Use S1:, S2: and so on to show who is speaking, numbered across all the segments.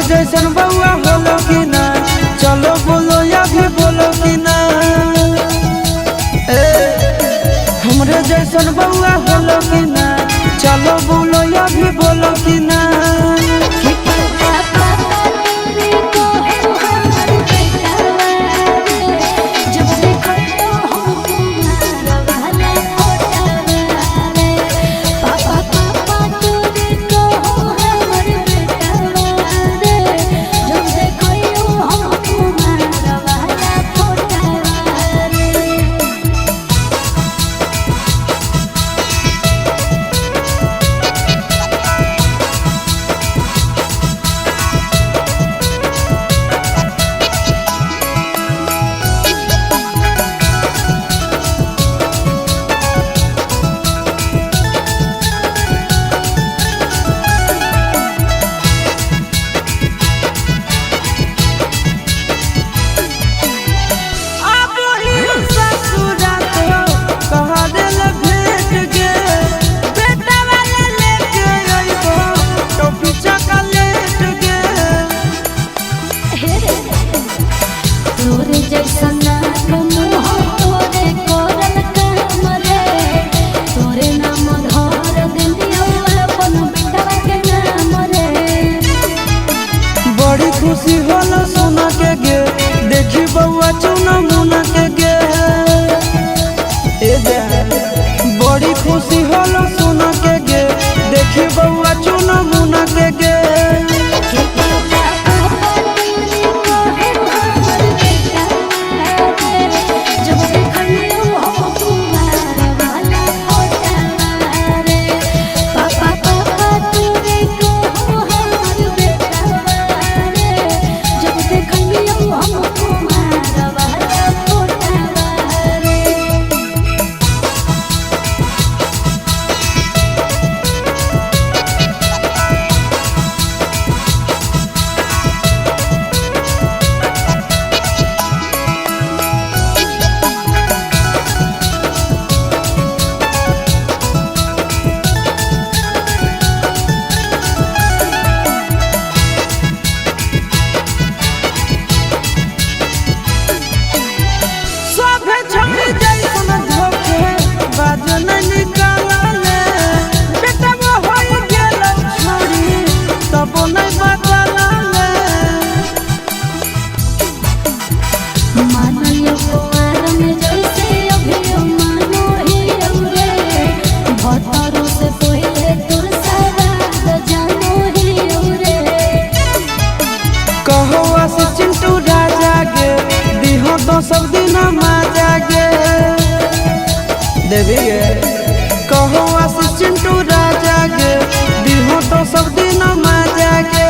S1: जैसन बउआ होलो कि ना, चलो बोलो या भी बोलो कि ना। ए हमरे जैसन बउआ होलो कि ना, चलो बोलो या भी बोलो कि ना। बड़ी खुशी होला सोना के गे, देखी बउआ चुना मुना के गे। ए जा बड़ी खुशी होला सोना के गे, देखी बउआ चुना मुना के गे। सब दिन मजा गे देवी गे, कहो आस चिंटू राजा गे, दिहो तो सब दिन मजा गे।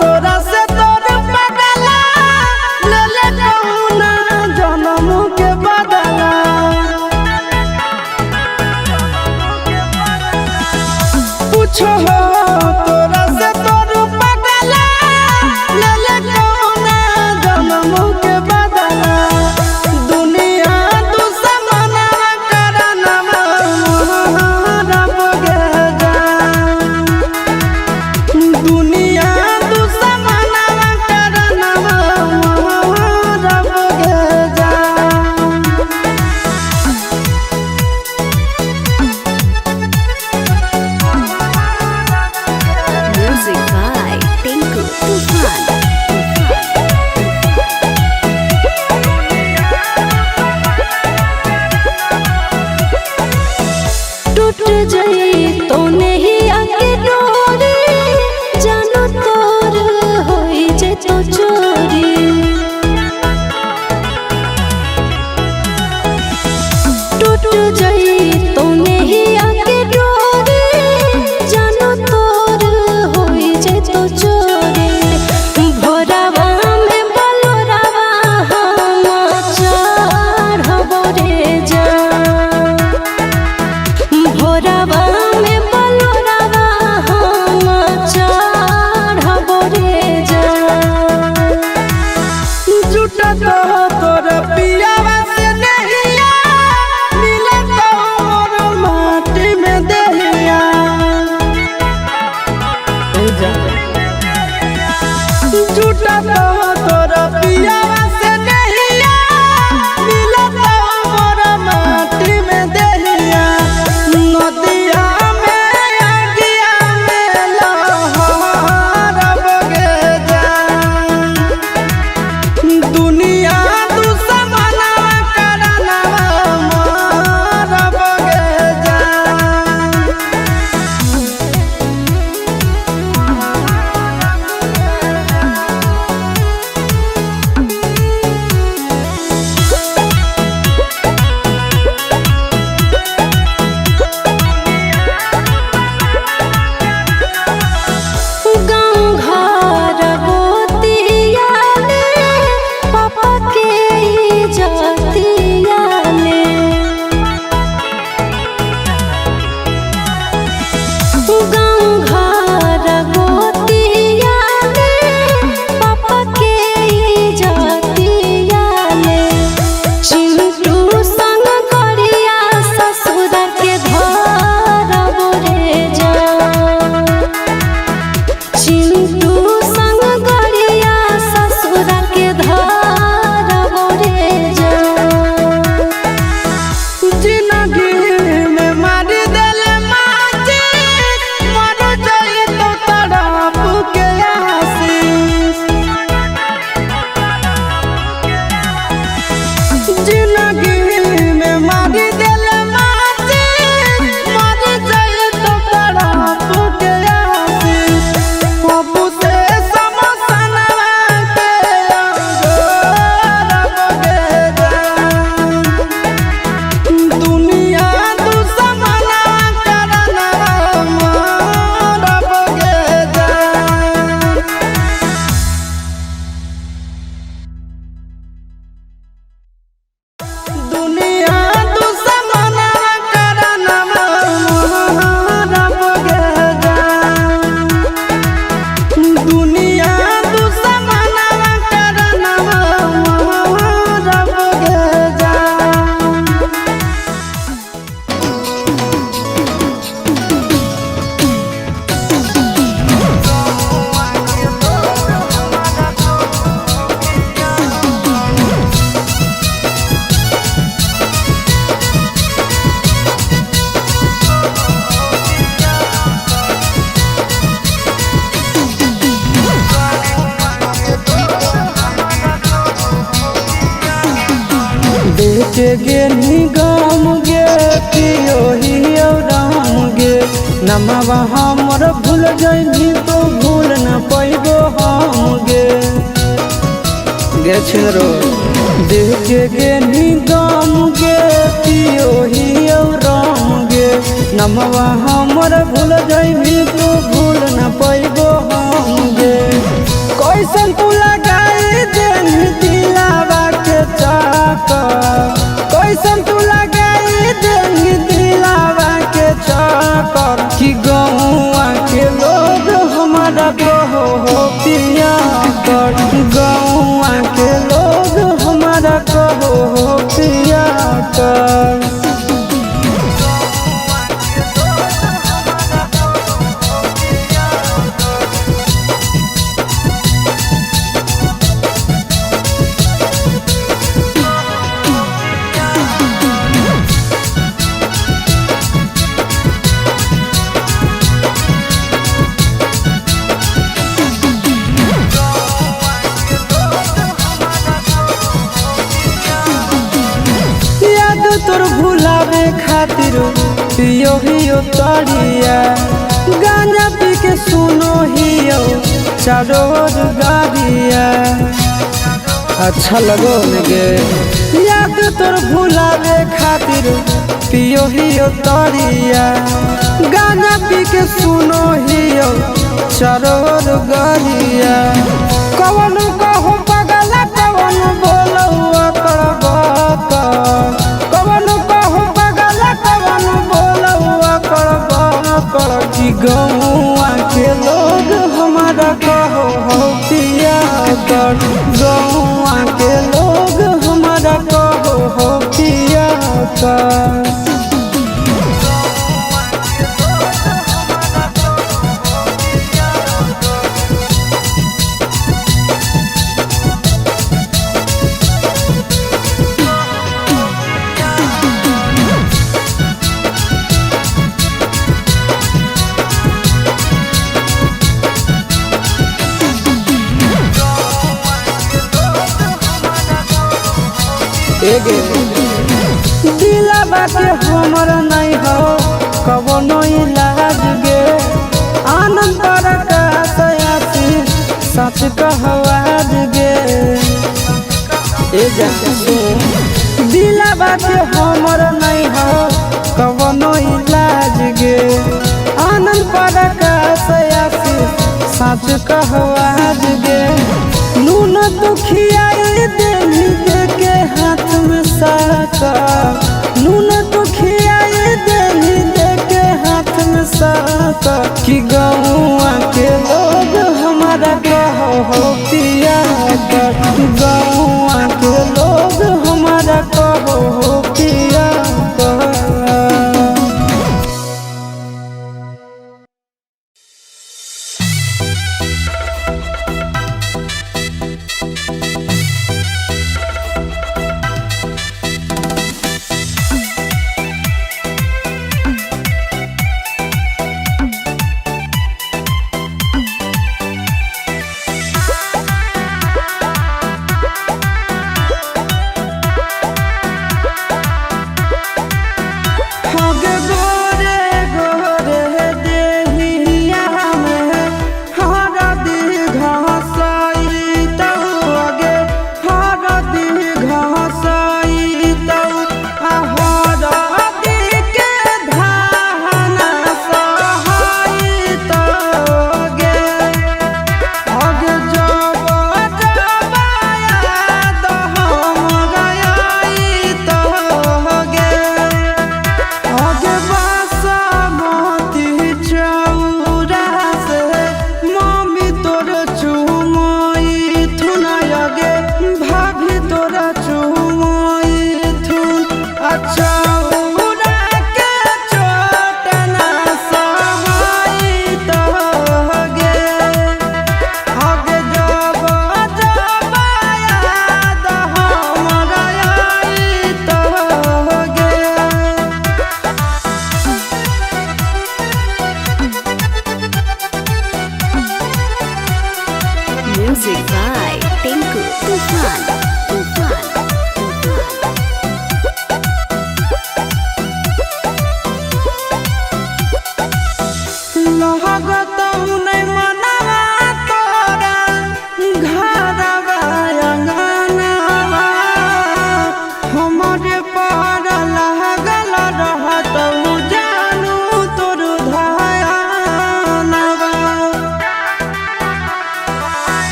S1: तोरा से तोर बदला ले ले कौना जनम के बदला। पूछो तोरा से तोर बदला
S2: जाई तो नहीं आके डोरी जानो तोर होई जे तो चोरी। टूट जाई तो नहीं आके डोरी जानो तोर होई जे तो चोरी। भोरावा में बलोरावा हम चढ़बो रे जान। भोरावा में बलोरावा हम चढ़बो रे जान।
S1: जुटा तो तोर पियावा से नहिया मिलत मोर माटी में दहिया। जुटा तो तोर पियावा से नहिया मिलत मोर माटी में दहिया। नदिया में आगिया में लहरब गे जान। दुनिया दुश्मनवा करनवा मारब गे जान।
S2: गाँव घर गोतिया ले पापा के इज्जतिया ले। गाँव घर गोतिया ले पापा के इज्जतिया ले। चिंटू संग करिया ससुर के धरब रे जान। चिंटू संग गरिया ससुर के धरब रे जान।
S1: जिंदगी में मार देले माची मर जाई तो तड़प के आशीष। जिंदगी में मार देले माची मर जाई तो तड़प के आशीष। पप्पू से समसनवा के अंगोरब गे जान। दुनिया दुश्मनवा करनवा मारब गे जान। दुनिया दुश्मनवा करनवा मारब गे जान। दुनिया दुश्मनवा करनवा मारब गे जान। बेच गे निगम गे पियो ही राम गे। नमवा हमर भूल जइनी तो भूल न पैबो हम गे। गे छिनरो बेच गे निगम गे पियो ही राम गे। नमवा हमर भूल जइनी तो भूल न पैबो हम गे। कैसन तू लगाई देनी दिलावा के चक्कर। कैसन तू लगाई देनी दिलावा के चक्कर। कि गौआ के लोग हमारा कहो हो पिया कर। गौआ के लोग हमारा कहो हो पिया कर। तोर भुलावे खातिर पियो हियो तरिया। गांजा पी के सुनो हियो चारों ओर गाड़िया। अच्छा लगो गे याद तोर भुलावे खातिर पियो हियो तरिया। गांजा पी के सुनो हियो चारों ओर गाड़िया। कवन कहो पगला कवन बोलो अकड़, कवन कहो पगला कवन बोलो अकड़ बकड़। की गौआ के लोग हमारा कहो हो पिया कर, गौआ के लोग हमारा कहो हो पिया कर। दिलवा के हमर नहीं हो कवनो इलाज गे। आनंद प्रकाश आशीष सच कहवाज गे। ए जा सुन दिलवा के हमर नहीं हो कवनो इलाज गे। आनंद प्रकाश आशीष सच कहवाज गे। नून दुखियाई देली दे के हाथ में साका, नून दुखियाई देली दे के हाथ में साका। कि गौआ के लोग हमारा कहो हो पिया कर, गौआ के लोग हमारा कहो हो पिया कर।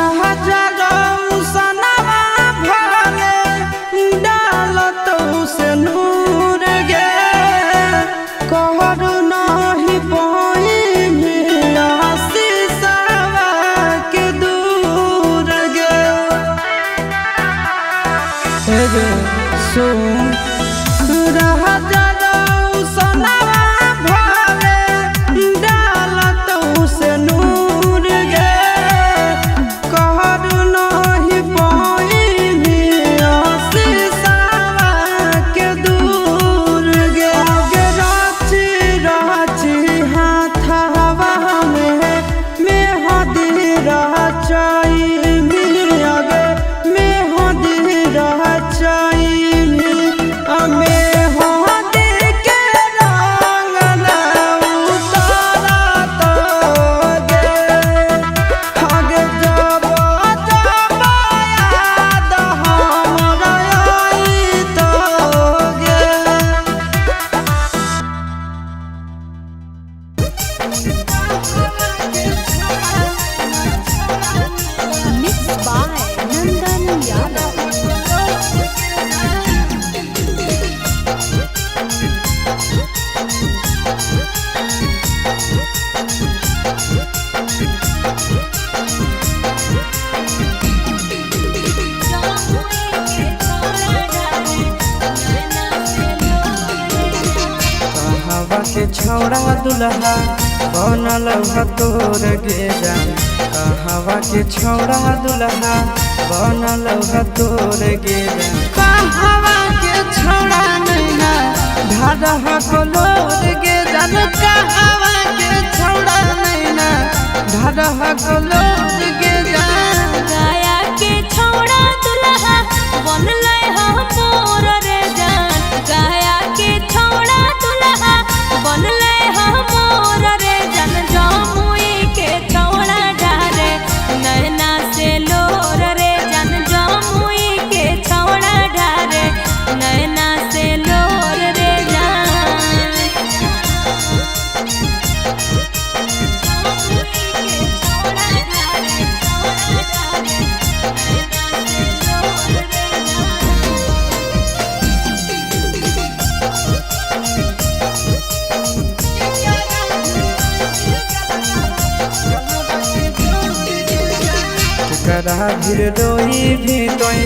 S1: राजा रौशनवा भले डालत से नूर गे, कहरु नाही पाइबी आशीषवा के दूर गे। हे गे सुन, राजा रौशनवा भले डालत से नूर गे, कहरु नाही पाइबी आशीषवा के दूर गे। आगे राची राची हाथवा में मेहदी रचाइबी, आगे मेहदी रचाइबी, मेहदी के रंग ना उतारत गे। आगे जब जब याद हमरा आइत गे।
S2: Mix by Nandan Yadav.
S1: कहवा के छौड़ा दुल्हा बनल ह तोर गे जान, कहवा के छौड़ा दुल्हा बनल ह तोर गे जान। कहवा के छौड़ा नैना ढाढह कलोर गे जान, कहवा के छौड़ा नैना ढाढह कलोर गे जान।
S2: गाया के छौड़ा दुल्हा बनलै हम मोर रे जान, गाया के छौड़ा दुल्हा बनलै हम मोर रे जान। जमुई के छौड़ा ढारे नैना से लोर रे जान, जमुई के छौड़ा ढारे नैना से लोर रे जान।
S1: केकरा भीर रोई भी तोय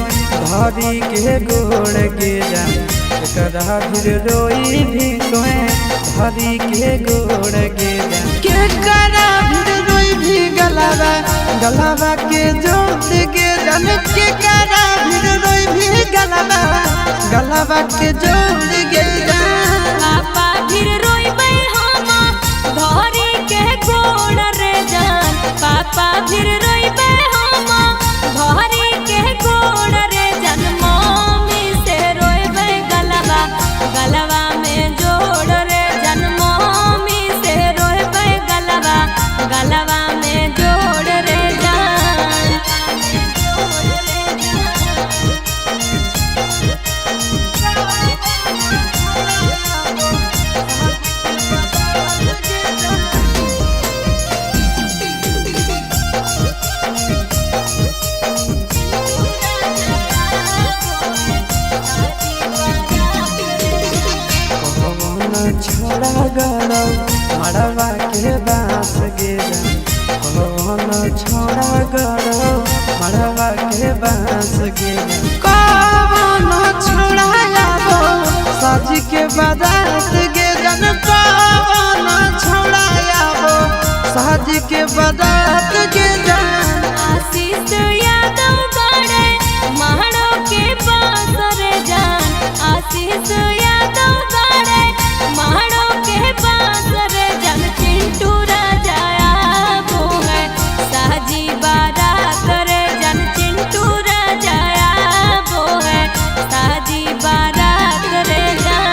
S1: धरी के गोड़ गे जान, केकरा भीर रोई भी तोय धरी के गोड़ गे जान। केकरा भीर रोई भी गलावा गलावा के जोत गे जान, केकरा भीर रोई भी गलावा गलावा के जोत गे जान।
S2: पापा फिर रोइबै हम धरी के गोड़ रे जान, पापा फिर रोइबै हम धरी के गोड़ रे जान। मम्मी से रोइबै गलबा गलबा में जोड़ रे जान, मम्मी से रोइबै गलबा गलबा में जोड़ रे जान।
S1: कौन छोड़ा गड़ौ मड़वा के बांस गे जान, कौन छोड़ा गड़ौ मड़वा के बांस गे जान। कौन छोड़ा आबो साज के बारात गे जान, कौन छोड़ा आबो साज के बारात गे जान।
S2: आशीष यादव बाड़े महाड़ो के पास रे जान, आशीष यादव बाड़े महाड़ो के पास रे जान। चिंटू राजा आबो है साजी बारात रे जान, चिंटू राजा आबो है साजी बारात रे जान।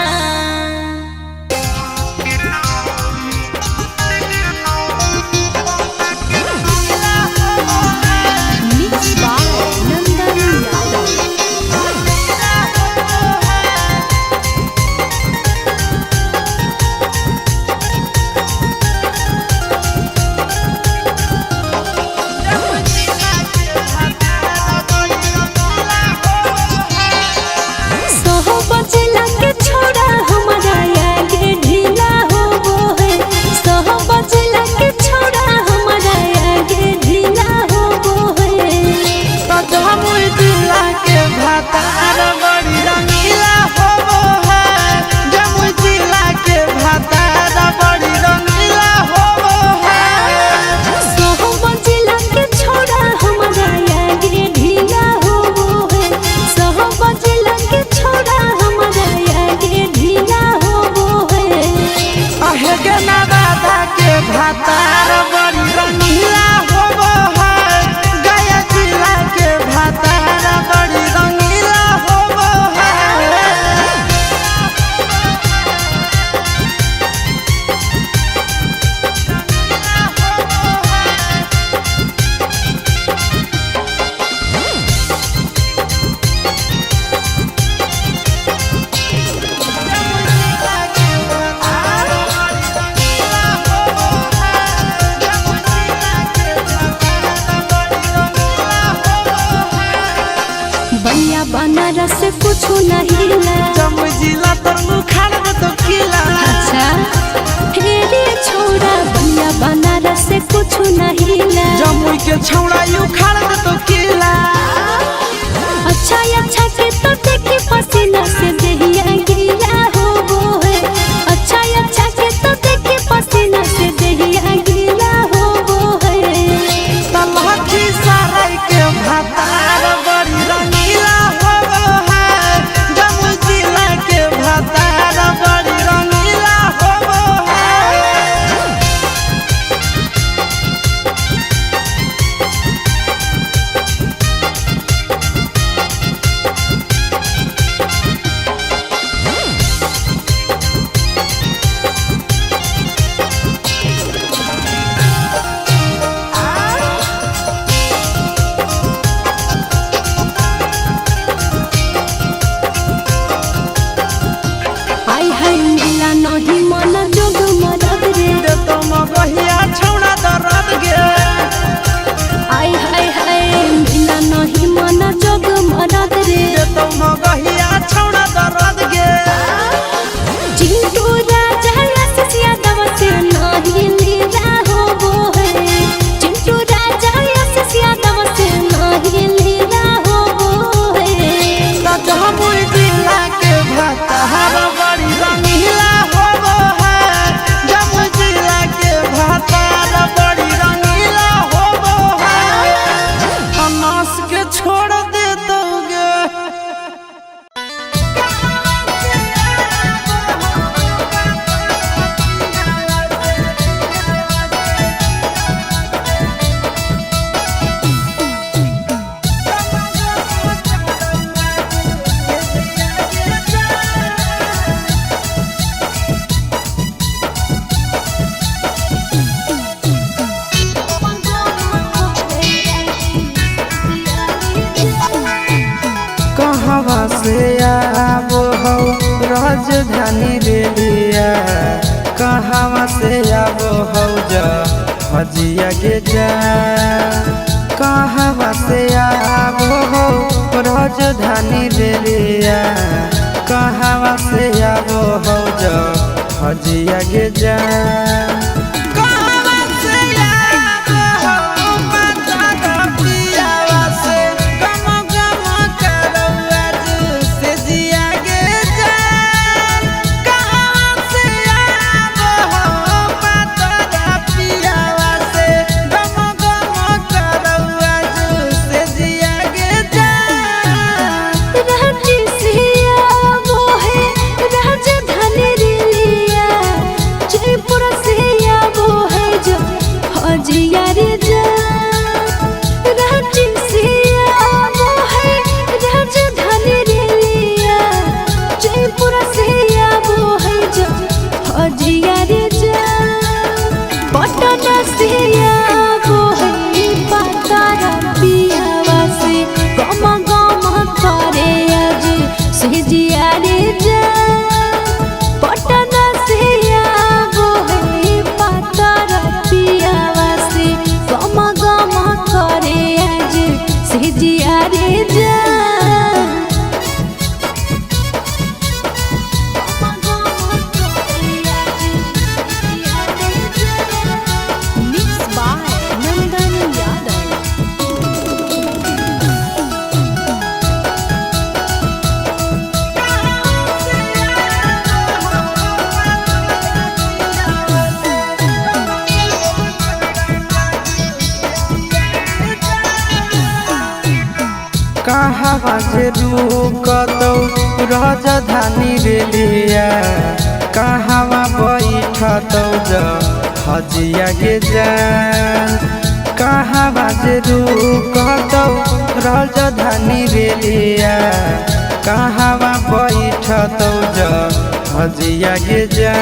S2: Mix बलिया बनारस कुछ नहीं ला।
S1: जमुई जिला तर उखाड़ दे तो किला।
S2: अच्छा हे रे छोड़ा बलिया बनारस कुछ नहीं ला।
S1: जमुई के छौड़ा उखाड़ दे तो किला।
S2: अच्छा अच्छा के तो देखे पसीना से देहिया गीला हो वो है। अच्छा अच्छा के तो देखे पसीना से देहिया गीला हो वो है।
S1: तलहकी सराय के भातार बड़ी रंगीला हो है। जमुई जिला के भातार बड़ी रंगीला हो है।
S2: आई हाय मिला नहीं मन जोग मरद रे।
S1: दे तो मगहिया छौड़ा दर्द गे।
S2: आई हाय हाय मिला नहीं मन जोग मरद रे।
S1: दे तो मगहिया छौड़ा दर्द गे।
S2: चिंटू राजा आशीष यादव से नहीं लीला हो वो है। चिंटू राजा आशीष यादव से नहीं लीला हो वो है।
S1: जमुई जिला के भातार बड़ी रंगीला हो है। जमुई जिला के भातार बड़ी रंगीला हो है। अनास के छोड़ दे दोगे। कहवा से आबो हो राजधानी रेलिया। कहवा से आबो हो जा हजिया के जा। कहवा से आबो हो राजधानी रेलिया। कहवा से आबो हो जा हजिया के जा। कहवा से आबो हो माता पियावा से गम गम करौआ से जिया गे जा। कहवा से आबो हो माता पियावा से गम गम करौआ से जिया गे जा।
S2: रांची से आवो है राजधानी रेलिया। जयपुर से आवो है जो हजिया रे जा। रांची से आवो है राजधानी रेलिया। जयपुर से आवो है जो हजिया रे जा। पटना से आवो है पातारा पियावा से गम गम करे आज से जिया रे जा। पटना से आवो है पातारा पियावा से गम गम करे आज से जिया रे जा।
S3: Mixed by Nandan Yadav.
S1: कहवा से रुकतौ राजधानी रेलिया। कहवा बैठतौ ज हजिया गे जा। कहवा से रुकतौ राजधानी रेलिया। कहवा बैठतौ ज हजिया गे जा।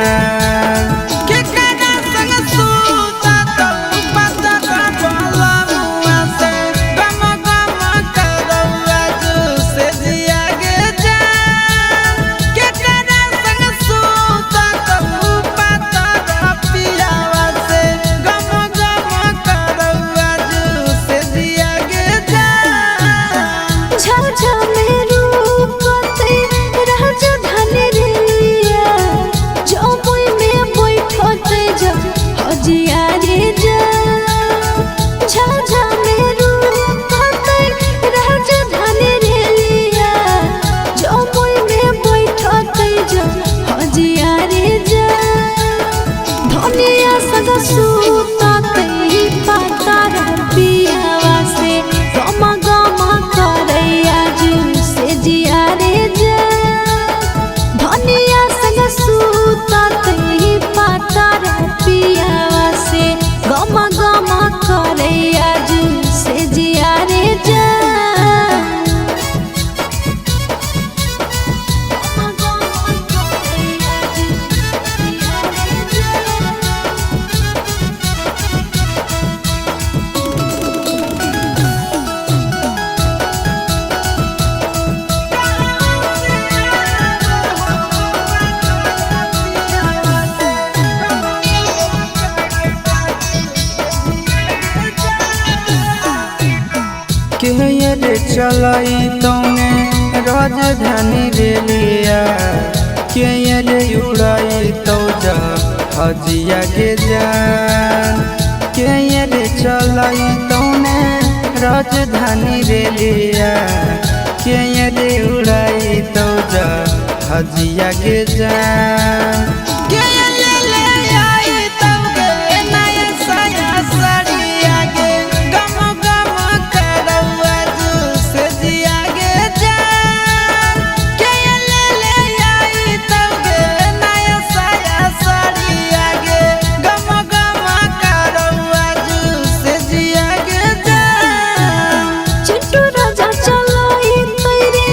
S2: झ
S1: चलई तौने राजधानी रेलिया, के रे उड़ाई तो जा हजिया के जान। के रे चलई तौने राजधानी रेलिया, के रे उड़ाई तो जा हजिया के जान। के ले ले आई तब गे नया साया साड़िया गे, गम गम करौआ से जिया गे जान। के ले ले आई तब गे नया साया साड़िया गे, गम गम करौआ से जिया गे जान।
S2: चिंटू राजा चलाई तैरे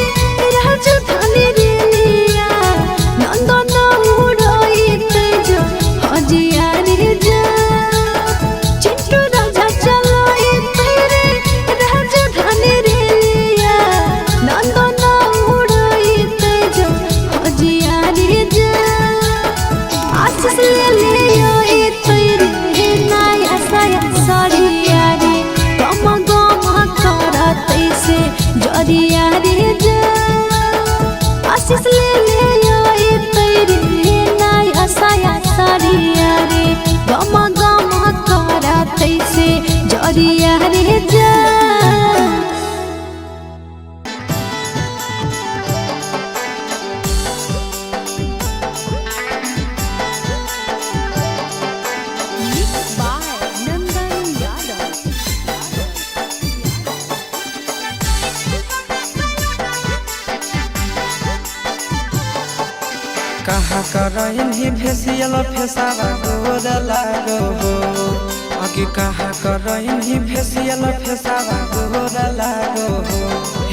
S2: राजधानी रेलिया, नंदन उड़ाई तेज हजिया रे जा। चिंटू राजा चलाई तैरे राजधानी रेलिया, नंदन उड़ाई तेज हजिया रे जा। आशीष ले ले आई तैरे नया साया साड़िया रे, गम गम करतै से जरिया रे जा। आशीष ले ले आई तैरे नया साया साड़िया रे, गम गम करतै से जरिया रे जा।
S3: Mixed by Nandan Yadav.
S1: कहाँ करही फेसियल फेसावा गोर लागो हो, आगे कहाँ करही फेसियल फेसावा गोर लागो हो।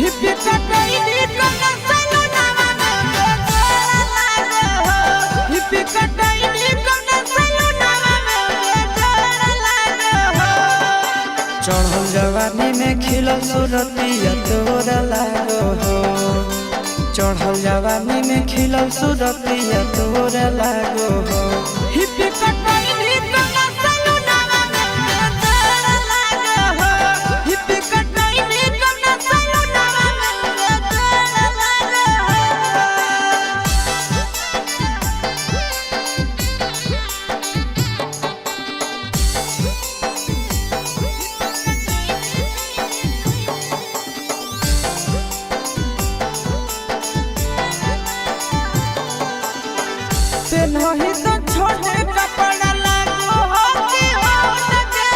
S1: हिप्पी कटैनी कना सलूनावा में बेजोड़ लागो हो, हिप्पी कटैनी कना सलूनावा में बेजोड़ लागो हो। चढ़ल जवानी में खिलल सुरतिया तोर लागो हो, चढ़ल जवानी में खिलल सुरतिया तोर लागो हो। हिप्पी कटैनी कना सलूनावा में बेजोड़ लागो हो, हिप्पी कटैनी कना सलूनावा में बेजोड़ लागो हो। पेन्हही तो छोटे कपड़ा लागो हो कि होट के,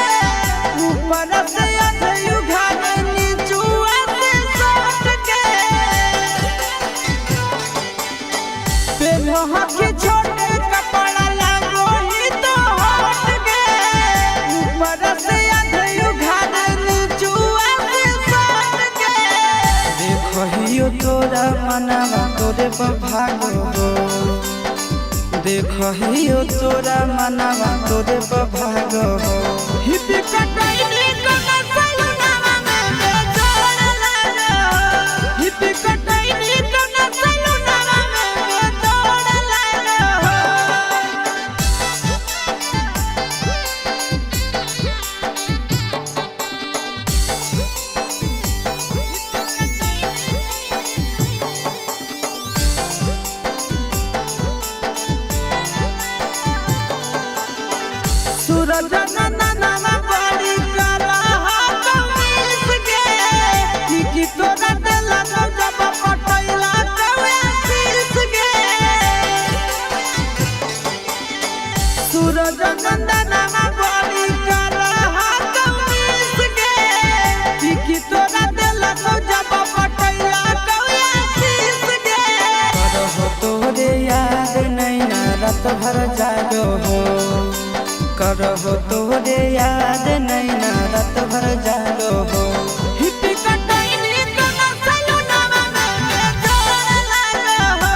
S1: ऊपर से अधयु घाघे नीचुआ से सट के। पेन्ह के छोटे कपड़ा लागो ही तो होट के, ऊपर से अधयु घाघे नीचुआ से सट के। देखहियो तोरा मनवा तोरे पर भागो हो, देखहियो तोरा मनवा तोरे पर भागो हो। हिप्पी कटैनी कना सलूनावा में बेजोड़ लागो हो, हिप्पी कटैनी कना सलूनावा में बेजोड़ लागो हो। सूरज ननवा बड़ी कला कमीज गे, की तोरा देला तो जब पटैला कवे शीश गे। सूरज नंदनवा बड़ी कला कमीज गे, की तोरा देला तो जब पटैला कवे शीश गे। करहो तोरे याद नैना रात भर जागो हो, करहो तोरे याद नैना रात भर जागो हो। हिप्पी कटैनी कना सलूनावा में बेजोड़ लागो हो,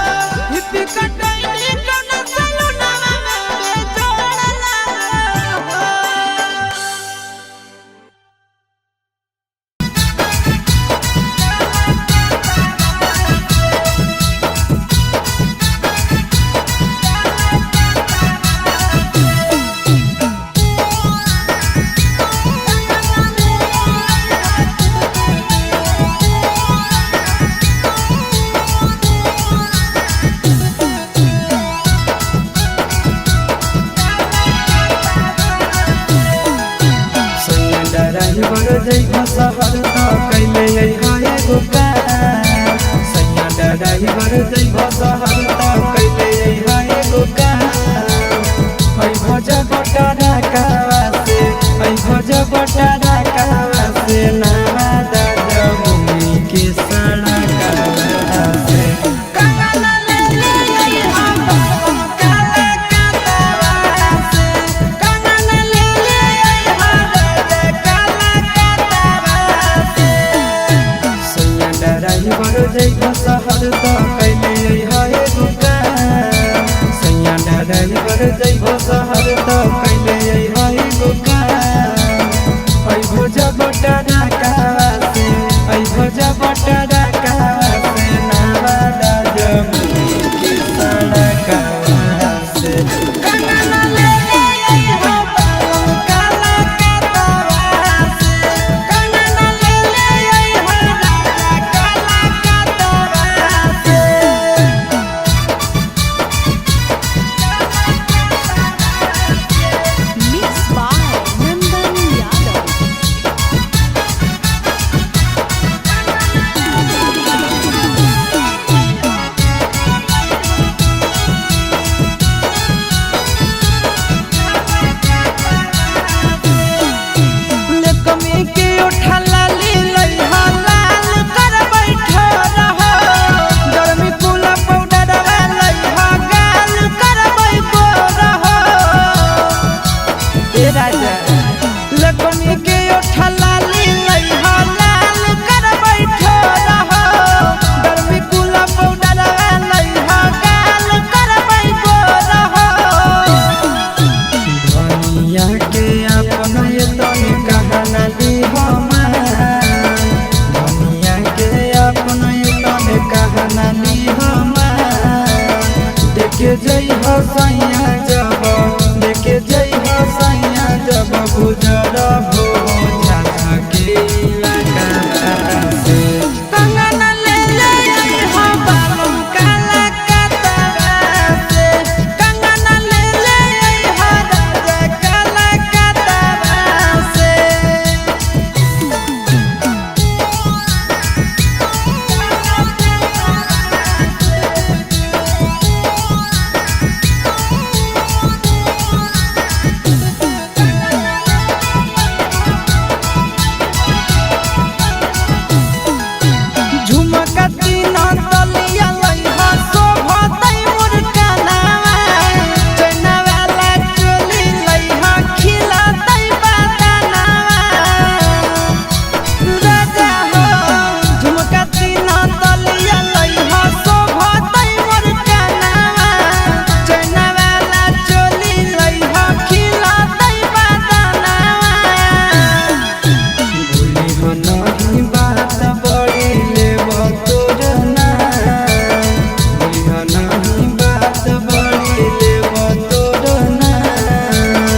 S1: हिप्पी कटैनी कना सलूनावा में बेजोड़ लागो हो।
S2: Thank you.
S1: जइबो शहर त कैले अइहा एगो काम। सैया डराइवर जइबो शहर त कैले अइहा एगो काम। ऐ भज बटरा कावा से, ऐ भज बटरा कावा से, नावा दादा भूमि के सड़ा कावा से। कंगना ले ले अइहा काला कातावा से, कंगना ले ले अइहा राजा काला कातावा से। सैया डराइवर जइबो शहर त कैले अइहा एगो काम। सैया डराइवर जइबो शहर त कैले अइहा एगो काम। ऐ भोज बटरा कावा से, ऐ भोज बटरा कावा से, नावा दादा मुनि के सड़ा कावा से। कंगना ले ले अइहा बालम काला कातावा से, कंगना ले ले अइहा राजा काला कातावा से।
S3: Mixed by Nandan Yadav.
S1: लेकमी के उठला ली लइहा लाल कर बैठो रहो। गर्मी कुला पाउडर लइहा गाल कर बैठो रहो। ए राजा लेकमी के उठला ली लइहा लाल कर बैठो रहो। गर्मी कुला पाउडर लइहा गाल कर बैठो रहो। धनिया के अपन ये तनी कहना ली हमार, धनिया के अपन ये तनी कहना ली हमार। देखे जई हो सैया जब, देखे जई हो सैया जब गुजर हो झाझा के इलाका से। कंगना ले ले अइहा बालम काला कातावा से, कंगना ले ले अइहा राजा काला कातावा से। झुमका तीन तलिया लइहा शोभतै मोर कनावा। चैना वाला चोली लइहा खिलतै बदनावा। राजा हो झुमका तीन तलिया लइहा शोभतै मोर कनावा। चैना वाला चोली लइहा खिलतै बदनावा। भूली हो नहीं बात बड़ी लेब तोर नाम। भूली हो नहीं बात बड़ी लेब तोर नाम।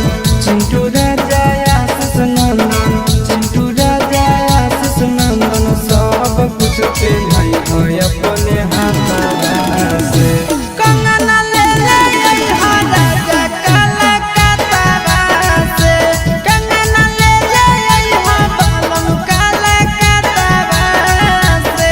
S1: चिंटू राजा आशीष नंदन, चिंटू राजा आशीष नंदन, सब कुछ पे है अपने हाथ से। कंगना ले ले अइहा राजा काला कातावा से, कंगना ले ले अइहा बालम काला कातावा से।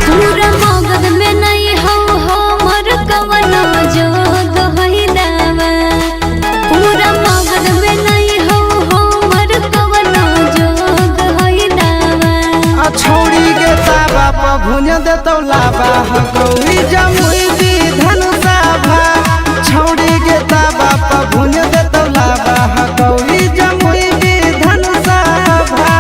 S2: पूरा मगध में नहीं हो हमर कवनो जोग होई दावा। पूरा मगध में नहीं हो हमर कवनो जोग होई दावा।
S1: आ छौरी के ताबा पर भुन देतौ लाबा हकौरी जमुई दी धनुषा भा। छौरी के ताबा पर भुन देतौ लाबा हकौरी जमुई दी धनुषा भा।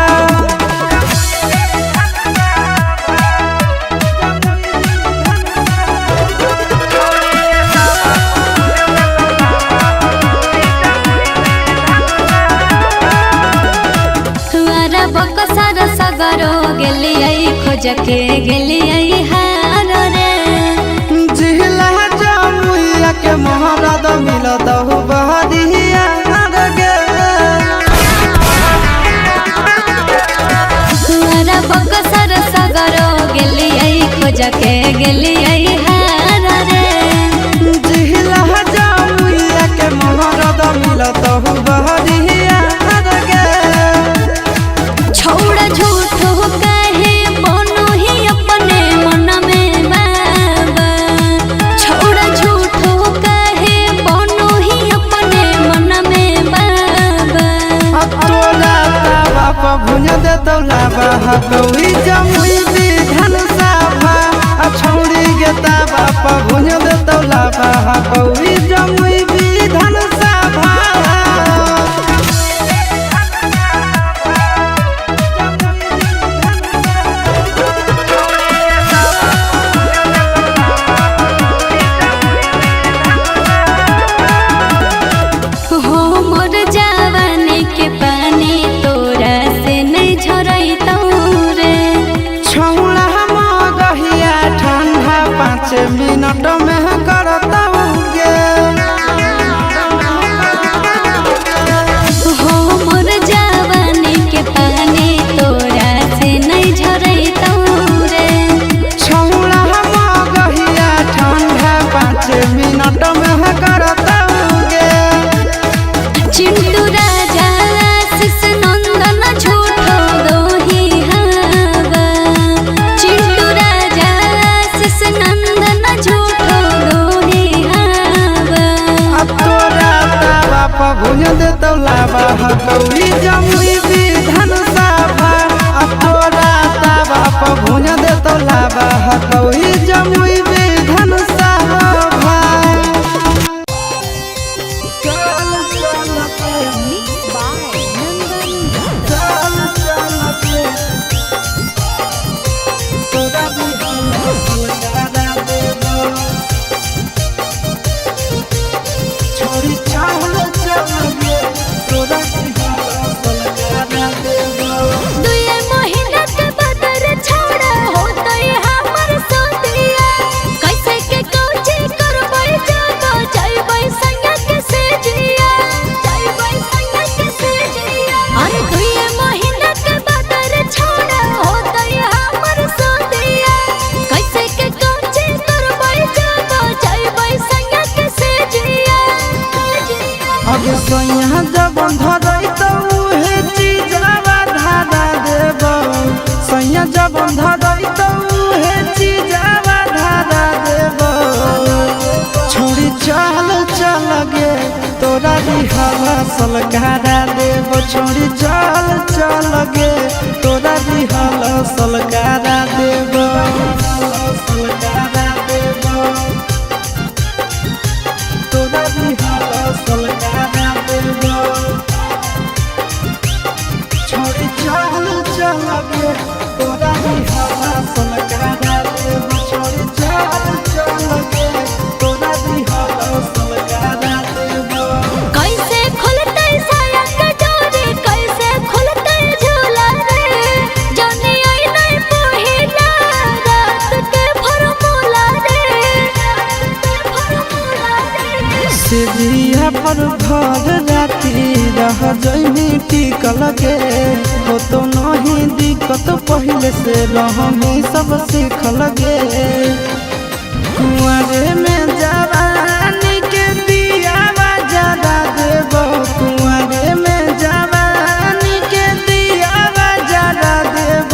S2: वारा बकसर सगरो गेलियै खोज के गेलियै हार रे।
S1: के मोहरद मिलत हो बहरिया गे।
S2: तुअरा बकसर सगरो गेलियै खोज के गेलियै हार रे।
S1: जिला जमुइया के मोहरद मिलत हो बहरिया गे।
S2: छोड़ झूठो काहे बनो ही अपने मन में बाबा। छोड़ झूठो काहे बनो ही अपने मन में बाबा।
S1: अब तोरा तावा पर भुज देतौ लाबा हकौई जमुई विधान सभा। आ छौड़ी गे तावा पर भुज देतौ लाबा हकौई जमुई विधान सभा।
S2: हो मोर जवानी के पानी तोरा से नहीं झरैतौ रे।
S1: छौड़ा मगहिया ठंडा 5 मिनट में करतौ गे।
S2: हो मोर जवानी के पानी तोरा से नहीं झरैतौ रे।
S1: छौड़ा मगहिया ठंडा 5 मिनट में करतौ गे।
S2: चिंटू राजा आशीष नंदन झूठो दोही हवा। चिंटू राजा आशीष नंदन झूठो दोही हवा।
S1: अब तोरा तावा पर भुज देतौ लाबा हकौड़ी जमुई विधान सभा। अब तोरा तावा पर भुज देतौ लाबा हकौड़ी Jamui Vidhan Sabha.
S3: Mixed by Nandan Yadav.
S2: दुए महीना के बदर छोड़ा होतै हमर सोतिया। कैसे के कोची करबै जब जइबै संग के सेजिया। जइबै संग के सेजिया। अरे दुए महीना के बदर छोड़ा होतै हमर सोतिया। कैसे के कोची करबै जब जइबै संग के सेजिया।
S1: अब सैया जब धरै त उहे चीजवा धारा देब। सैया जब धरै त उहे चीजवा धारा देब। छोड़ी चल चल गे तोरा रिहल सलकारा देब। छोड़ी चल चल गे तोरा रिहल सलकारा देब। सलकारा देब तोरा रिहल सलकारा देब। छोड़ी चल चल गे तोरा रिहल सलकारा देब। छोड़ी चल चल गे तोरा रिहल सलकारा देब।
S2: कैसे खुलतै साया के डोरी कैसे खुलतै झूला रे। जानी आई नहीं पहिला रात के फरमूला रे।
S1: सिजिया पर भर राती रह जइमी टिकल गे। हो तो नहीं दिक्कत पहले से रहमी सब सीखल गे। कुंवरे में जवानी के दियावा जरा देब। कुंवरे में जवानी के दियावा जरा देब।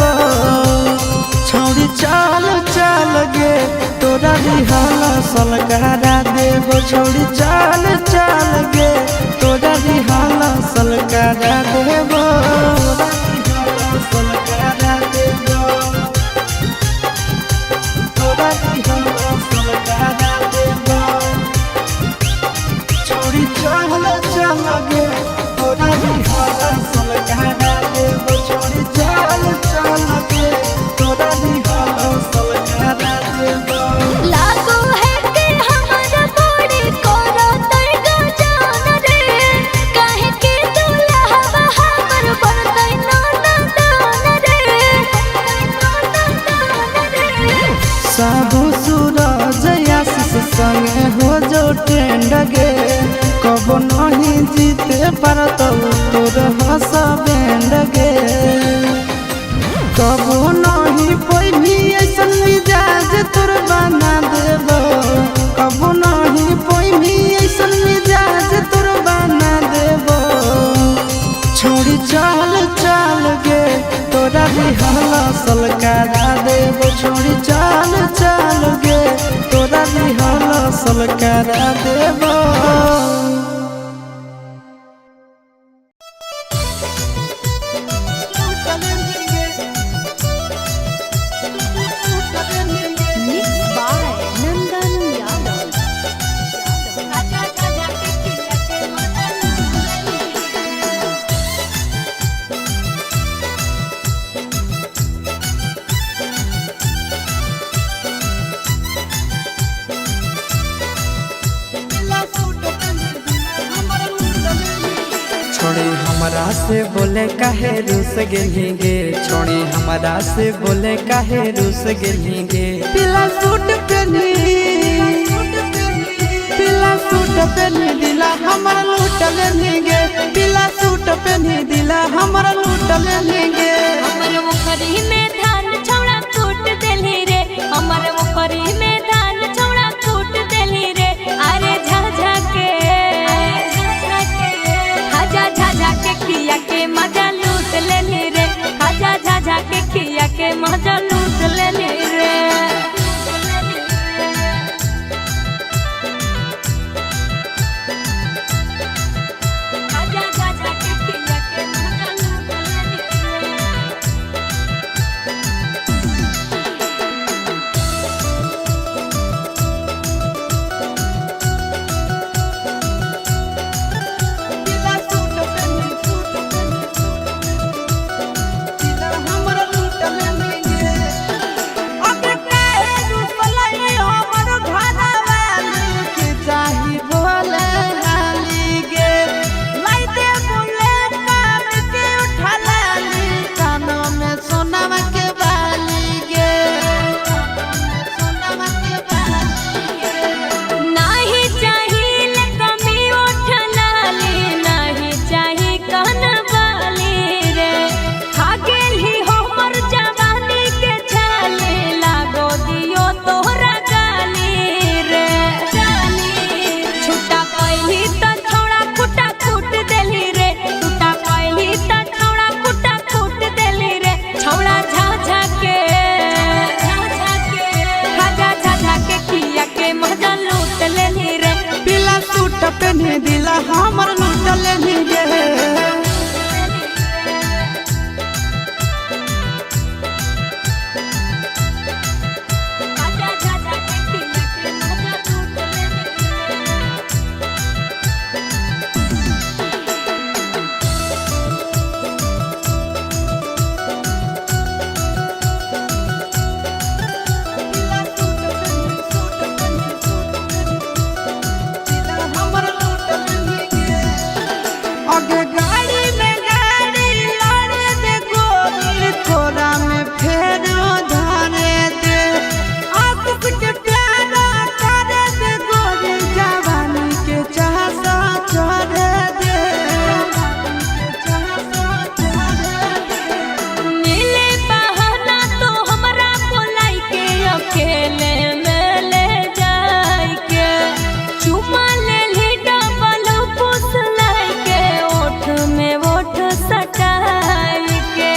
S1: छौड़ी चल चल गे तोरा रिहल सलकारा देब। छौड़ी चल चल गे तोरा रिहल सलकारा देब। सलकारा देब तोरा रिहल सलकारा देब। छौड़ी चल चल गे तोरा रिहल सलकारा देब। छौड़ी चल चल गे तोरा रिहल सलकारा देब।
S2: लागो है कि हमर बड़ी करतै गजान रे। काहे के दुल्हवा हमर बनतै ननदान रे।
S1: साबु सूरज आशीष संगे हो जो टेंट नहीं जीते पारतौ तोर हसबैंड गे। कबो नहीं पैभी ऐसन मिजाज तोर बना देबो, कबो नहीं पैभी ऐसन मिजाज तोर बना देबो। छोड़ी चल चल गे तोरा बिहल सलकारा देबो, छोड़ी चल चल गे तोरा बिहल सलकारा देबो।
S3: Mixed by Nandan Yadav.
S1: छोड़ी हमरा से बोले काहे रूस गेली गे, छोड़ी हमरा से बोले काहे रूस गेली गे। पीला सूट पहनी, पीला सूट पहनी दिला हमरा लूट लेनी गे, पीला सूट पहनी दिला हमरा लूट लेनी गे।
S2: हमर मुखरी में धान छौड़ा कूट देली रे, हमर मुखरी में धान छौड़ा कूट देली रे। अरे झाझा के खाजा झाझा के खिया के मजा लूट लेली रे, खाजा झाझा के खिया के मजा लूट लेली रे। खाजा झाझा के खिया के मजा लूट लेली रे।
S1: पीला सूट पहनी, सूट पहनी, दिला हमरा लूट लेनी गे। अब काहे रूपलाई हमर घरवाली के चाही बोले हाली गे। लाई दे बोले कान के उठा लाली, कानों में सोनावा के बाली गे, सोनावा के बाली गे।
S2: नाही चाहिल कमी उठलाली, नाही चाही कनवाली रे। खा गेली हमर जवानी के छाली, लागो दियो तोहरा गाली रे। छुटा कैली त छौड़ा कुटा कूट देली रे, छुटा कैली त छौड़ा कुटा कूट देली रे। छौड़ा झाझा के खाजा झाझा के खिया के मजा लूट लेली रे।
S1: पीला सूट पहनी दिला हमर लूट लेनी गे।
S2: खाजा झाझा के खिया के मजा लूट लेली रे।
S1: पीला सूट पहनी, सूट पहनी, सूट पहनी, दिला हमर लूट लेनी गे। आगे गाड़ी में गाड़ी लड़े दे गोरी, कोरा में फेर धारे दे। आसुस के प्यारा करे दे गोरी, जवानी के चाहसा चढ़े दे, चाहसा चढ़े दे।
S2: मिले बहाना तो हमरा बोलाई के अकेले में ले जाई के, चुमा ले ली डबल पुस लाई के, ओठ में ओठ सटाई के।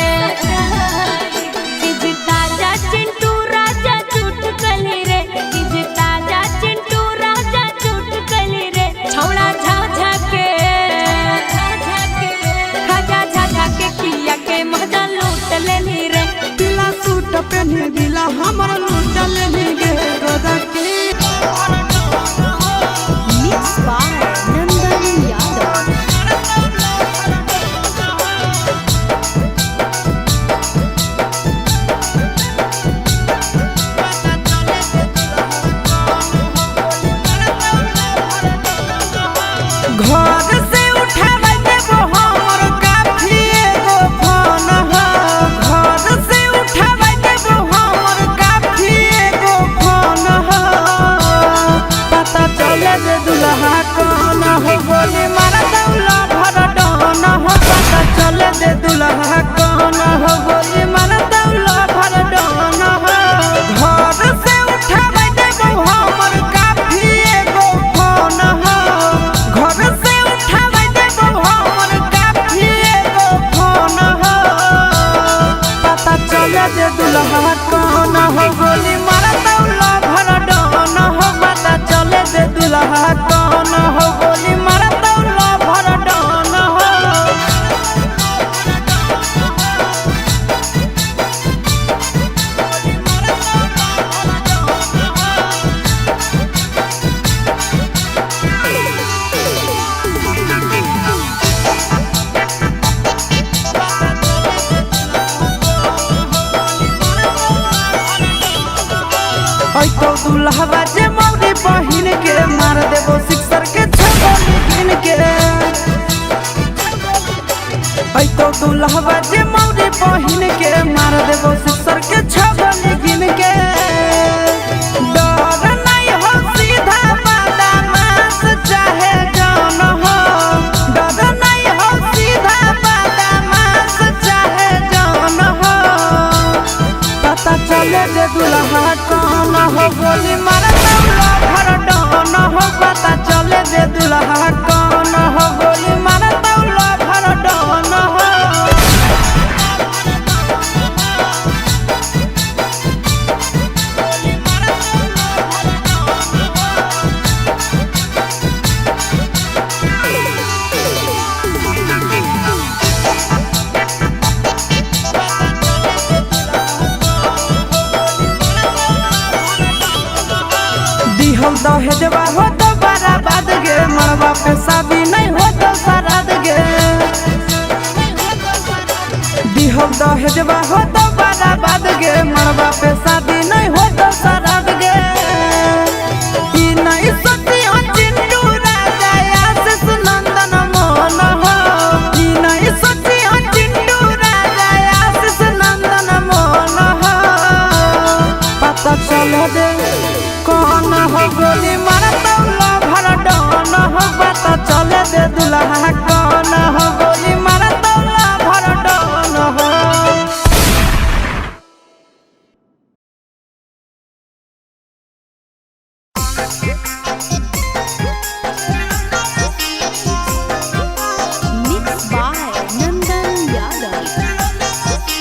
S2: चीज ताजा चिंटू राजा झूठ कली रे, चीज ताजा चिंटू राजा झूठ कली रे। छौड़ा झाझा के खाजा झाझा के खिया के मजा लूट लेली रे।
S1: पीला सूट पहनी दिला हमर लूट लेनी गे। गोदा के
S3: Mixed by Nandan Yadav.
S1: घर से उठाबै देबो हमर काफी एगो फोन हो, घर से उठाबै देबो हमर काफी एगो फोन हो। पता चले जे दुल्हा कौन हो, बोली। डन हो, गोली मारतौ लभर डन हो। ऐतो दुल्हवा जे मौरी बहिन के मार देबो सिक्सर के छगोली गिन के। ऐतो दुल्हवा जे मौरी बहिन के मार देबो सिक्सर के छगोली गिन के। डर नहीं हो सीधा बदमाश चाहे जौन हो, डर नहीं हो सीधा बदमाश चाहे जौन हो। पता चले जे दुल्हा कौन हो, गोली मारतौ लभर डन हो। पता चले जे दुल्हा कौन हो, गोली मारतौ लभर डन हो। दिहल दहेजवा हो तो बराबाद गे, मरवा पे शादी नहीं हो तो सराद गे। दिहल दहेजवा हो तो बराबाद गे, मरवा पे शादी नहीं हो तो सराद गे। ई नहीं सोची हो चिंटू राजा आशीष नंदन मोहन हो, ई नहीं सोची हो चिंटू राजा आशीष नंदन मोहन हो। पता चल दे कौन हो, गोली मारतौ लभर डन हो। पता चले दे दुल्हा कौन हो, गोली मारतौ लभर डन हो।
S3: Mix by Nandan Yadav.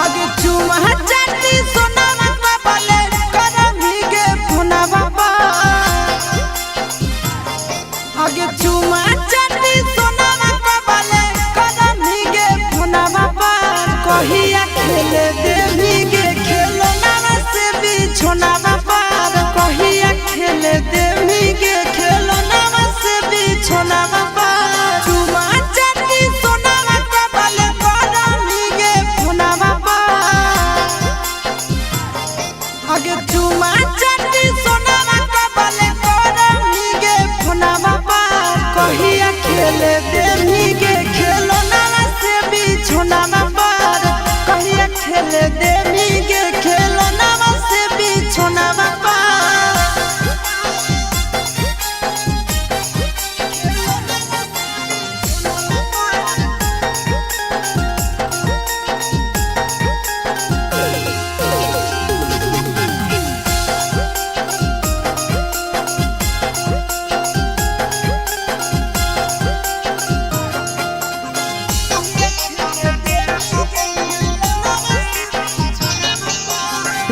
S1: आगे चुमा चाटी सोनावा बाबले करमी गे फोनावा बा। आगे चुमा चाटी सोनावा बाबले करमी गे फोनावा बा। कहिया खेले देवी गे खेलनावा से बिछोनावा पार, कहिया खेले देवी गे खेलनावा से बिछोनावा पार। चुमा चाटी सोनावा बाबले करमी गे फोनावा बा। आगे चुमा चाटी सोनावा कबले करमी गे फोनावा पार, कहिया खेले देवी गे खेलनावा से बिछोनावा पार, कहिया खेले देवी गे खेलनावा से बिछोनावा पार।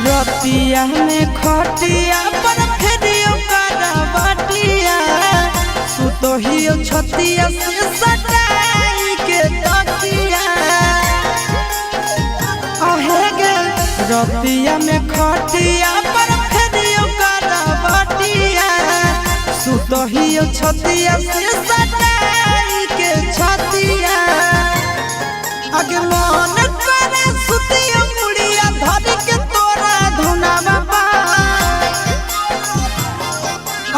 S1: रतिया में खटिया पर फेरियो करवटिया, सुतोहियो छतिया से सटाई के तकिया। अहे गे रतिया में खटिया पर फेरियो करवटिया, सुतोहियो छतिया से सटाई के छतिया। आगे मन करे सुतियो मुड़िया धर के तोरा धुनावा बा।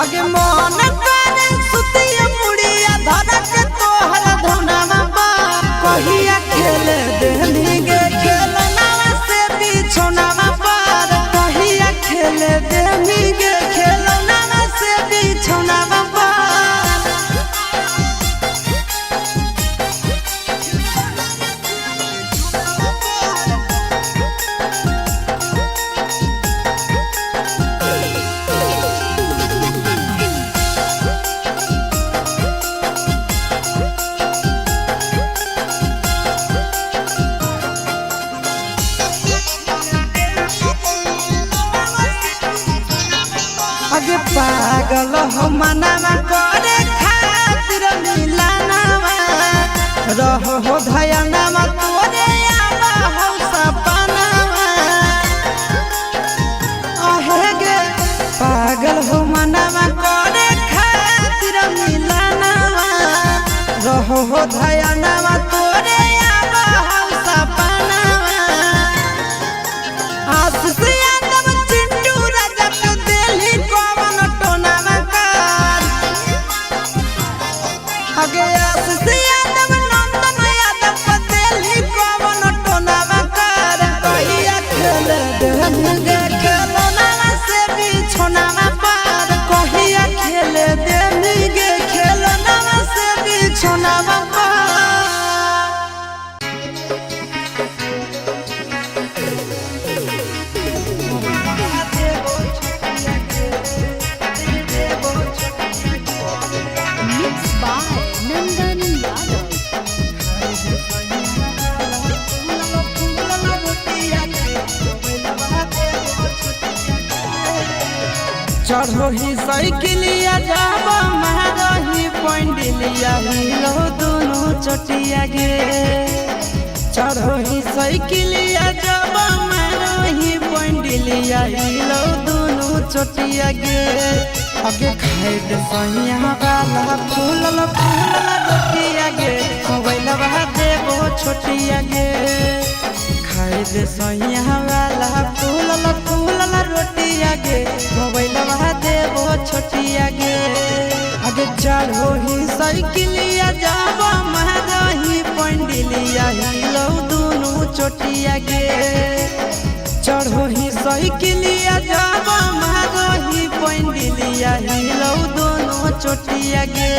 S1: आगे मन करे सुतियो मुड़िया धर के तोहरा धुनावा बा। कहिया खेले देनी गे खेलनावा से बिछोनावा पार, कहिया खेले देनी गे खेलनावा से बिछोनावा पार। पागल हो मनावा करे खातिर मिलनवा रहो हो धयनवा तोरे आवा हो सपनावा। अहे गे पागल हो मनावा करे खातिर मिलनवा रहो हो धयनवा तोरे आवा हो सपनावा। आशीष यादव चिंटू राजा के देली कवन टोनावा कार। अगे आशीष यादव नंदन यादव के देली कवन टोनावा कार। कहिया खेल देहन गे खेलनावा से बिछोनावा पार। कहिया खेल देहन गे खेलनावा से बिछोनावा पार।
S3: Mixed by Nandan Yadav.
S1: चढ़ो ही साइकिलिया जाब महारही पंडिलिया हिलो दोनों चटिया गे। चढ़ो ही साइकिलिया जाब महारही पंडिलिया हिलो दोनों चटिया गे। अगे खाए दे सैया वाला फूलल फूलल रोटिया गे। मोबाइलवा देबो छोटिया गे। खाए दे सैया वाला फूलल फूलल रोटिया गे। मोबाइलवा देबो छोटिया गे। अगे चढ़ो ही साइकिलिया जाब महारही पंडिलिया हिलो दोनों चोटिया गे। चढ़ो ही साइकिलिया जाब महारही पंडिलिया हिलो दोनों चोटिया गे।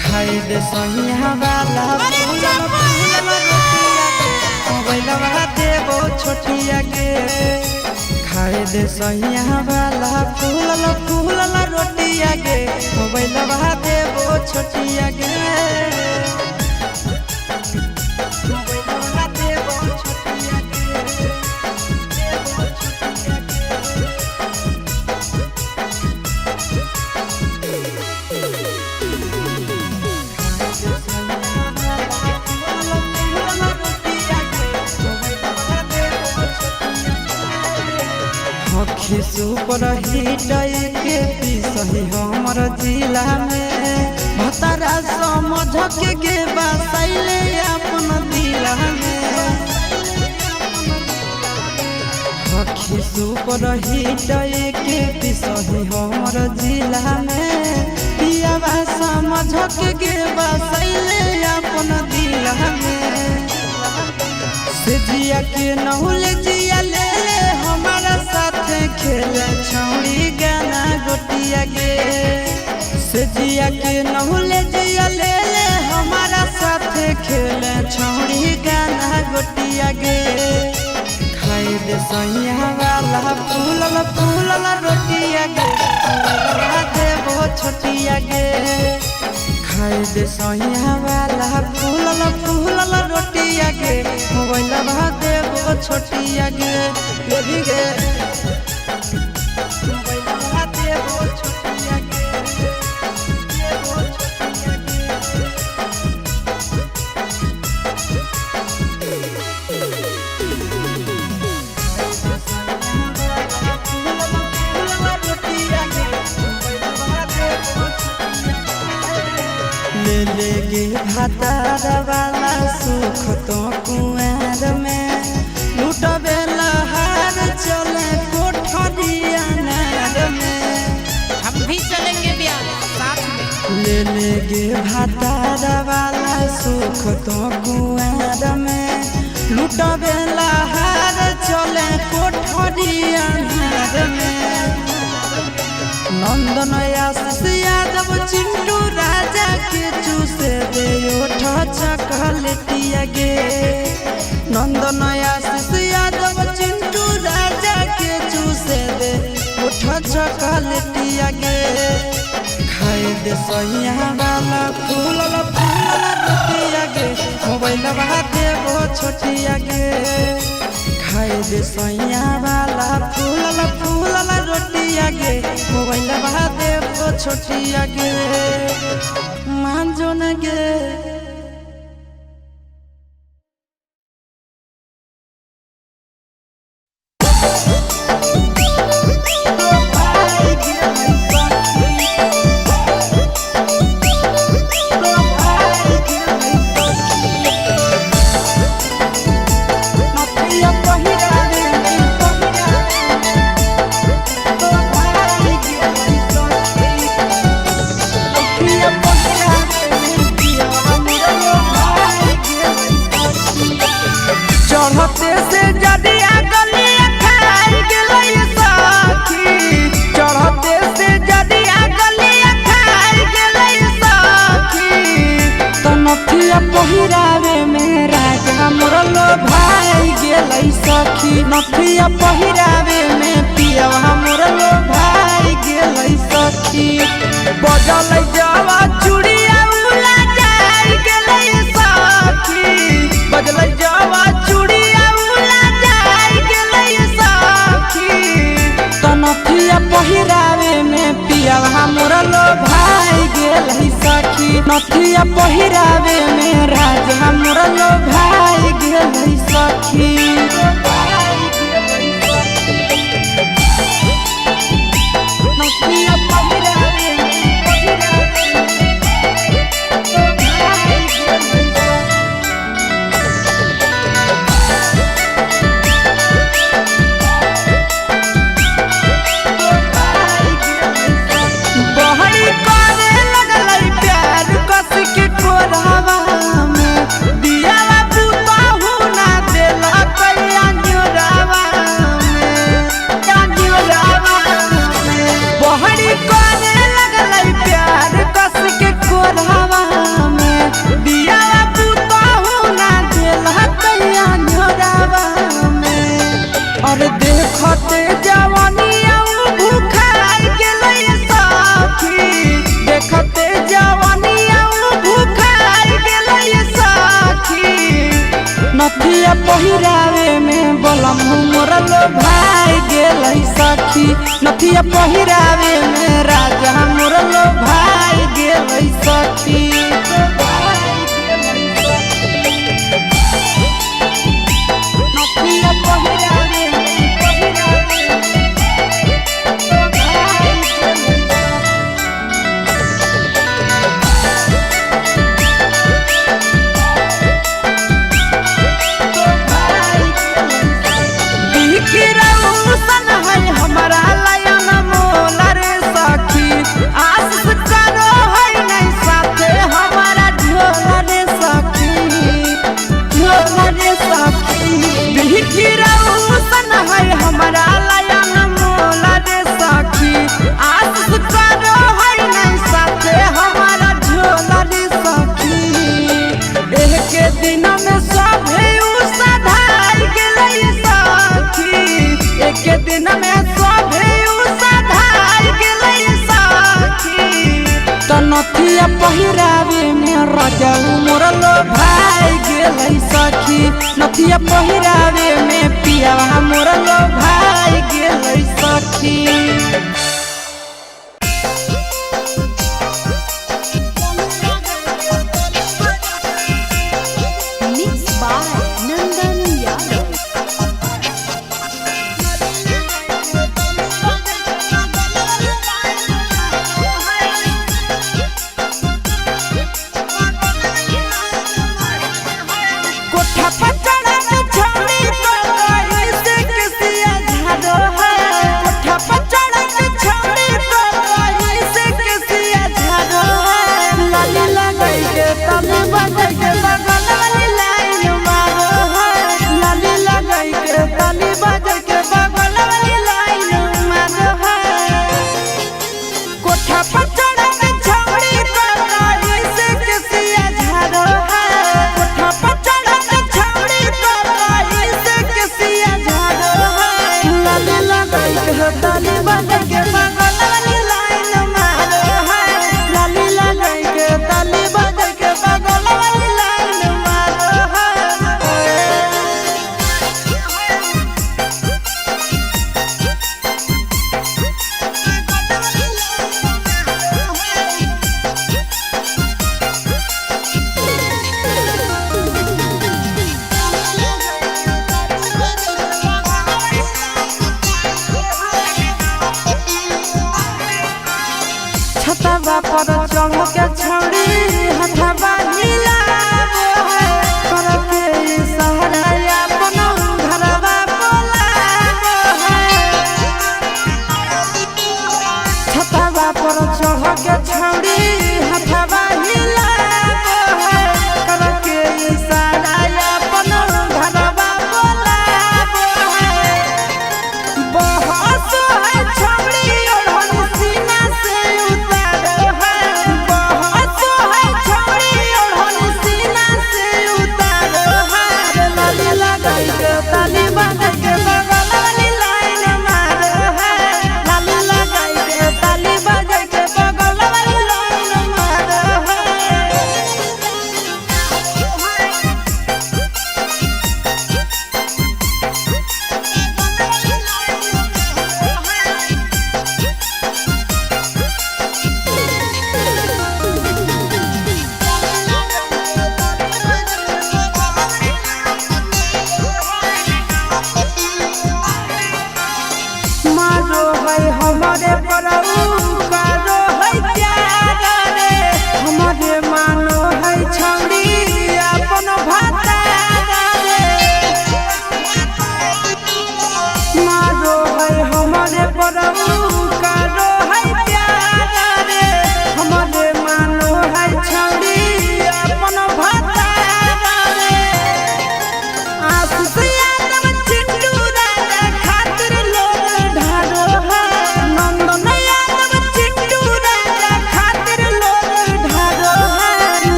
S1: खाए दे सैया वाला फूलल फूलल रोटिया गे। मोबाइलवा देबो छोटिया गे। खाए दे सैया वाला फूलल फूलल रोटिया गे। मोबाइलवा देबो छोटिया गे। मोबाइलवा देबो छोटिया गे। देबो छोटिया गे। हखी सुपर हिट के पीसही हमर जिला में भतारा समझ के गे बसैले अपन दिला में। हखी सुपर हिट के पीसही हमर जिला में पियावा समझ के गे बसैले अपन दिला में। से जिया के नहुल जिया ले ले हमारा साथ खेल छौड़ी गाना गोटिया गे। से जिया के नहुल जिया ले ले हमारा साथ खेल छौड़ी गाना गोटिया गे। खाए दे सैया वाला फूलल फूलल रोटिया गे। मोबाइलवा देबो छोटिया गे। खाए दे सैया वाला फूलल फूलल रोटिया गे। मोबाइलवा देबो छोटिया गे। बेबी गे मोबाइलवा देबो छोटिया गे। देबो छोटिया गे। ले ले गे भातार वाला सुख तो कुआर में लूटबे लहार चले कोठरिया नार में।
S4: हम भी चलेंगे ब्याह साथ में।
S1: ले ले गे भातार वाला सुख तो कुआर में लूटबे लहार चले कोठरिया नार में। नंदन आशीष यादव चिंटू राजा के चूसे दे ओठ चकलेटिया गे। नंदन आशीष यादव चिंटू राजा के चूसे दे ओठ चकलेटिया गे। खाए दे सैया वाला फूलल फूलल रोटिया गे। मोबाइलवा देबो छोटिया गे। खाए दे सैया वाला फूलल फूलल रोटिया गे, मोबाइल दे छोटिया गे, मान जो न गे। चढ़ते से जदिया गलिया खाई गेलै सखी, चढ़ते से जदिया गलिया खाई गेलै सखी। तनथिया पहिरावे में राजा मोरल भाई गेलै सखी, नथिया पहिरावे में पियवा मोरल भाई गेलै सखी। बजल जावा चूड़िया उला जाई गेलै सखी, बजल जावा चूड़िया उला जाई गेलै सखी। तनथिया पहिरावे में पियवा मोरल भाई गेलै सखी, नथिया पहिरावे में राजा मोरल भाई गेलै सखी। नथिया पहिरावे बहरी करे लगलै प्यार कस के कोरावा में, दियावा पुताहु ना देलक अंजोरावा में, अंजोरावा में। बहरी करे लगलै प्यार कस के कोरावा में, दियावा पुताहु ना देलक अंजोरावा में। और देखते जवानिया भूखाई गेलै सखी, देखते जवानिया भूखाई गेलै सखी। नथिया पहिरावे में बलम मोरल भाई गेलै सखी, नथिया पहिरावे में राजा मोरल भाई गेलै सखी। नथिया पहिरावे बिखरौसन है हमारा लयन मोला रे सखी, आशीष करो है नहीं साथे हमारा ढोला रे सखी, ढोला रे सखी। बिखरौसन है हमारा लयन मोला रे सखी, आशीष करो है नहीं साथे हमारा ढोला रे सखी। एक दिन में सभे सधाई गेलै सखी, एक दिन में सभे सधाई गेलै सखी। तनथिया पहिरावे में राजा मोरल भाई गेलै सखी, नथिया पहिरावे में पियावा मोरल भाई गेलै सखी।
S3: Mix by Nandan Yadav.
S1: कोठा पर चढ़ा के छावनी तो गई से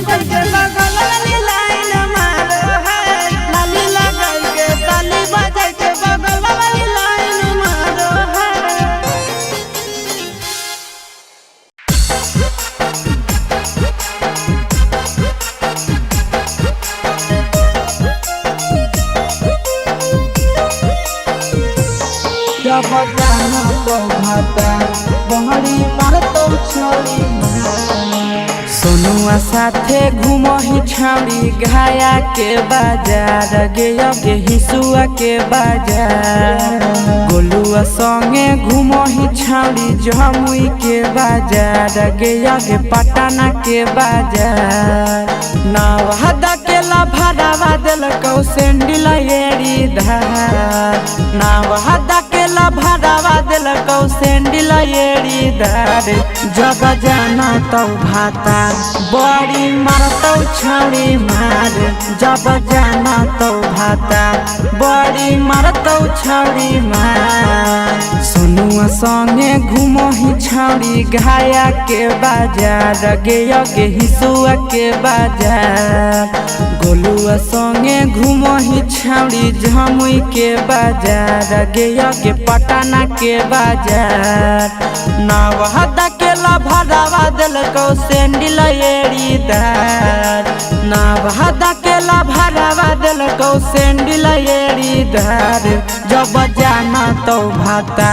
S1: बजाई के बगल वाली लाइन मारो है। लाली लगाई के ताली बजाई के बगल वाली लाइन मारो है। जब जाना तो भाता बहरी मारतो छोड़ी। सोनुआ साथे घुमही छाड़ी घाया के बाजार गे गे हिसुआ के बाजार। गोलुआ संगे घुमही छाड़ी जमुई के बाजार गे गे पटना के बाजार। नवादा के लाभरावा दिलकौ सैंडल एड़ी धार। नवादा के लाभरावा दिलकौ सैंडल एड़ी धार। जब जाना तो भाता बड़ी मारतौ छौड़ी मार। जब जाना तो भाता बड़ी मारतौ छौड़ी मार। सोनुआ संगे घुमही छौड़ी घाया के बाजार गे गे हिसुआ के बाजार। गोलुआ संगे घुमही छौड़ी जमुई के बाजार गे गे पटना के बाजार। नवादा के लाभरावा दिलकौ सैंडल एड़ी धार। नवादा के लाभरावा दिलकौ सैंडल एड़ी धार। जब जाना तो भाता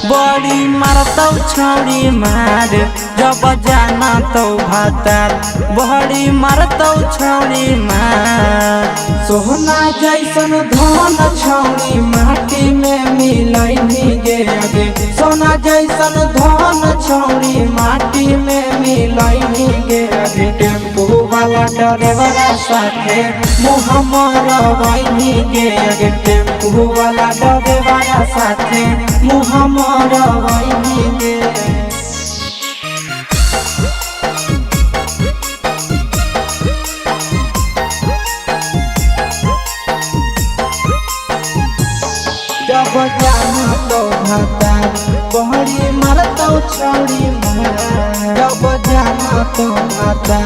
S1: बड़ी मारतौ छौड़ी मार। जब जाना तो भाता बड़ी मारतौ छौड़ी मार। सोहना जैसन धन छौड़ी माटी में मिलैनी गे गे। सोना जैसन धन छौड़ी माटी में मिलैनी गे गे। टेम्पू वाला ड्राइवर साथे मुँह मरवैनी गे गे। टेम्पू वाला ड्राइवर साथे मुँह मरवैनी गे। जब जाना तो भाता बहरी मारतौ छौड़ी मार। जब जाना तो भाता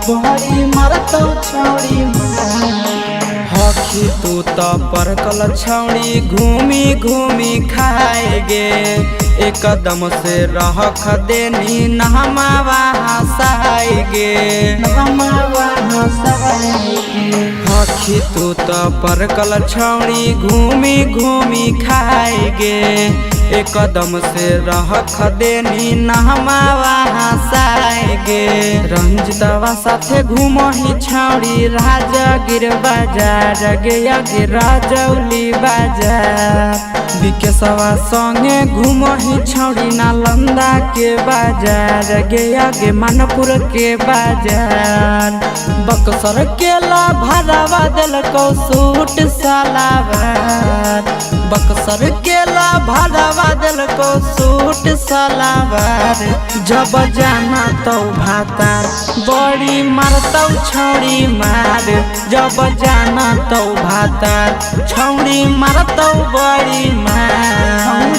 S1: बहरी मारतौ छौड़ी मार। हखी तू तो परकल छौड़ी घूमी घूमी खाए गे। एकदम से रख देनी नहमावा हंसाए गे। नहमावा हंसाए गे। हखी तू तो परकल छौड़ी घूमी घूमी खाए गे। एकदम से रख देनी नहमावा हंसाए गे। रंजितवा साथे घूमही छौड़ी राजगीर बाजार गे गे राजौली बाजार। विकेशवा संगे घूमही छौड़ी नालंदा के बाजार गे गे मानपुर के बाजार। बक्सर के लाभरावा दिलकौ सूट सलावार। बक्सर के लाभरावा दिलकौ सूट सलावार। जब जाना तो भाता बड़ी मारतौ छौड़ी मार। जब जाना तो भाता छौड़ी मारतौ बड़ी मार।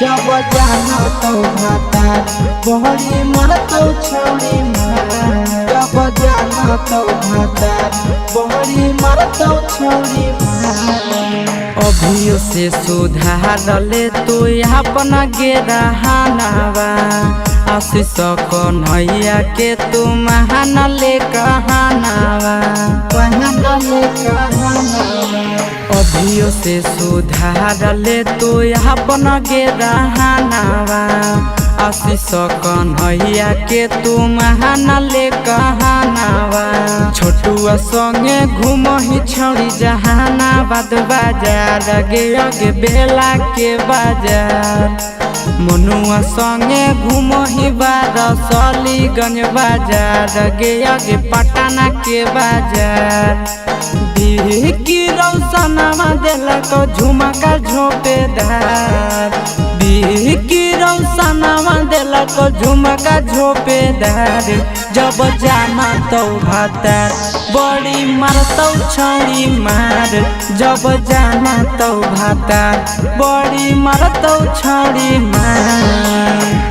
S1: जब जाना तो भाता बहरी मारतौ छौड़ी मार। जब जाना तो भाता बहरी मारतौ छौड़ी मार। अभियो से सुधार ले तू अपन गेरहानावा। आशीष कन्हैया के तू महान ले कहानावा। अभियो से सुधार ले तू अपन गेरहानावा। आशीष कन्हैया के तू महान ले कहानावा। छोटुआ संगे घूमही छौड़ी जहानाबाद बाजार गे गे बेला के बाजार। मनुआ संगे घूमही बारसलीगंज बाजार गे गे पटना के बाजार। बिहकी रौशनवा दिलकौ झुमका झोपेदार। बिहकी रौसनावा देलक झुमका झोपेदार जब जाना तो भातार बड़ी मारतौ छौरी मार जब जाना तो भातार बड़ी मारतौ छौरी मार।